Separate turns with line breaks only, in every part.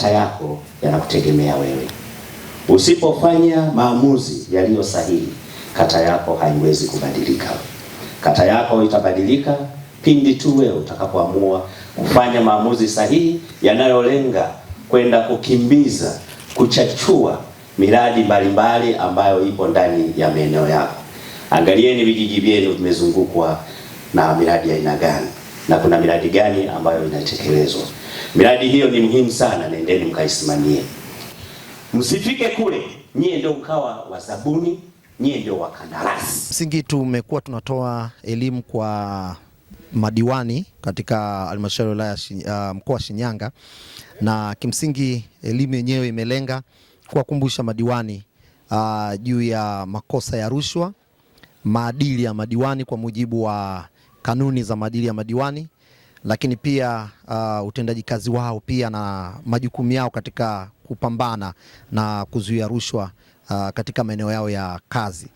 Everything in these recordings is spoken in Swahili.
kata yako yanakutegemea wewe. Usipofanya maamuzi yaliyo sahihi, kata yako haiwezi kubadilika. Kata yako itabadilika pindi tu wewe utakapoamua kufanya maamuzi sahihi yanayolenga kwenda kukimbiza, kuchachua miradi mbalimbali ambayo ipo ndani ya maeneo yako. Angalieni vijiji vyenu vimezungukwa na miradi ya aina gani na kuna miradi gani ambayo inatekelezwa. Miradi hiyo ni muhimu sana, nendeni mkaisimamie. Msifike kule nyie ndio mkawa wazabuni, nyie ndio wakandarasi.
Msingi tumekuwa tunatoa elimu kwa madiwani katika halmashauri ya wilaya mkoa wa Shinyanga, na kimsingi elimu yenyewe imelenga kuwakumbusha madiwani juu ya makosa ya rushwa, maadili ya madiwani kwa mujibu wa kanuni za maadili ya madiwani, lakini pia utendaji kazi wao pia na majukumu yao katika kupambana na kuzuia rushwa katika maeneo yao ya kazi.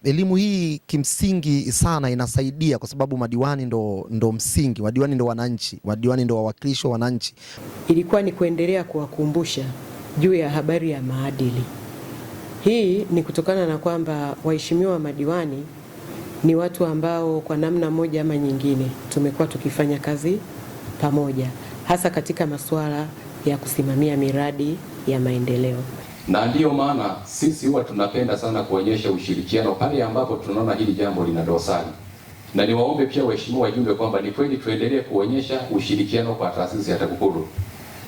Elimu hii kimsingi sana inasaidia kwa sababu madiwani ndo msingi, madiwani ndo wananchi, madiwani ndo wawakilishi wa wananchi.
Ilikuwa ni kuendelea kuwakumbusha juu ya habari ya maadili. Hii ni kutokana na kwamba waheshimiwa madiwani ni watu ambao kwa namna moja ama nyingine tumekuwa tukifanya kazi pamoja, hasa katika masuala ya kusimamia miradi ya maendeleo.
Na ndiyo maana sisi huwa tunapenda sana kuonyesha ushirikiano pale ambapo tunaona hili jambo lina dosari, na niwaombe pia waheshimiwa wajumbe kwamba ni kweli tuendelee kuonyesha ushirikiano kwa taasisi ya TAKUKURU,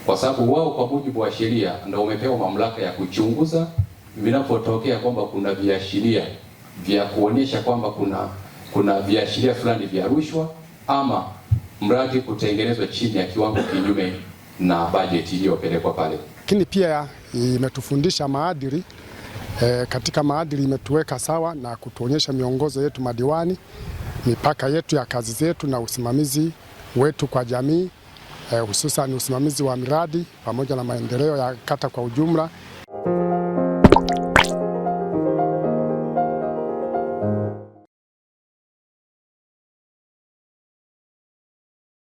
kwa sababu wao kwa mujibu wa sheria ndio wamepewa mamlaka ya kuchunguza vinapotokea kwamba kuna viashiria vya kuonyesha kwamba kuna viashiria fulani vya rushwa ama mradi kutengenezwa chini ya kiwango kinyume na bajeti iliyopelekwa pale.
Lakini pia imetufundisha maadili katika maadili imetuweka sawa na kutuonyesha miongozo yetu madiwani, mipaka yetu ya kazi zetu na usimamizi wetu kwa jamii, hususan usimamizi wa miradi pamoja na maendeleo ya kata kwa ujumla.